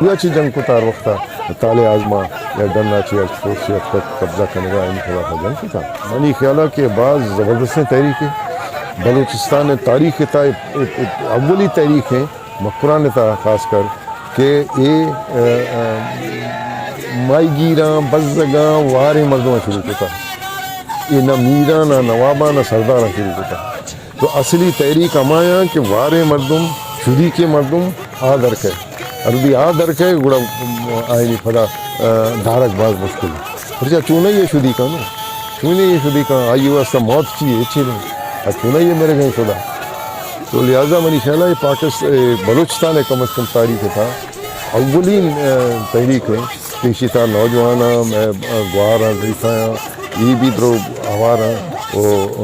یا چہ جنگ کتا ہر وقتا تالے آزما یا ڈنا چہ ہر فورس یا تک قبضہ کنگا، آئینی خلاف جنگ کتا۔ منی خیالا کہ باز زبردستیں تحریک ہے۔ بلوچستان تاریخ تا اولی تحریک ہے مکران تا خاص کر کہ اے، ا، ا، ماہیگیراں، بزگاں، واریں مردماں شروع کتا۔ اے نہ میراں، نہ نواباں، نہ سرداراں شروع کتا۔ تو اصلی تحریک ہمایاں کہ واریں مردم، شدیکیں مردم آ درکئے۔ اردی آ درکئے، گڑا آئینی پدا، ا، دارگ باز مشکل۔ پرچا چونائی شدیکاں نو؟ چونائی شدیکاں، آئی واسطہ موت چی ہے؟ چی نہیں؟ آ چونائی مرگیں خدا۔ تو لہذا منی خیال ہے پاکست-، اے، بلوچستان ہے کم از کم تاریخ تھا۔ اولین، ا، تحریک ہے۔ پیشی تھا نوجواناں، مئے، ا، گواراں، ضعیفایاں، یہ بھی درو آواراں، او، او،